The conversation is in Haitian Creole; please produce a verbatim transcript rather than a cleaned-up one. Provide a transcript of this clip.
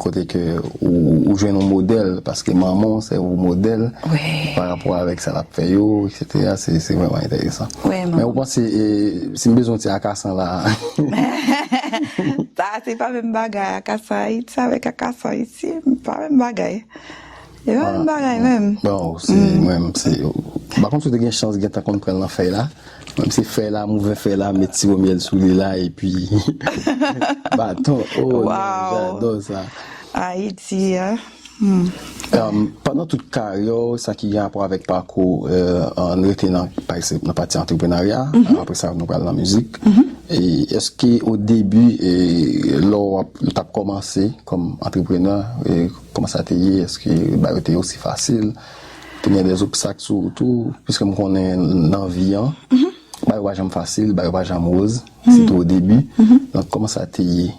kote ke ou, ou jwenn yon modèl, paske manman w se yon modèl pa rapò avèk sa l ap fè yo, etsetera. Se, se vrèman enteresan. Men ou panse, e, si m bezwen ti akasan la? Sa se pa menm bagay, akasan Ayiti avèk akasan isi, pa menm bagay. E pa menm bagay menm. Bon, se menm, se, m pa konn si w te gen chans gentan konn pran l nan fèy la. Menm se fèy la, m ouvè fèy la, met siwo myèl sou li la, epi baton. Oh, non, j'adore ça. Ayiti, hein. Um, pandan tout karyè w, sa ki gen rapò avèk pakou, euh, ann rete nan, pa egzanp, nan pati antreprenarya, apre sa nou pral nan mizik. E èske o debi, e, lè w ap, ou t ap kòmanse kòm antreprenè, e, kòman sa te ye? Èske bagay yo te osi fasil? Te gen de obstak sou wout ou? Piske m konnen nan vi an, bagay yo pa janm fasil, bagay yo pa janm woz, sitou o debi. Donk, kòman sa te ye?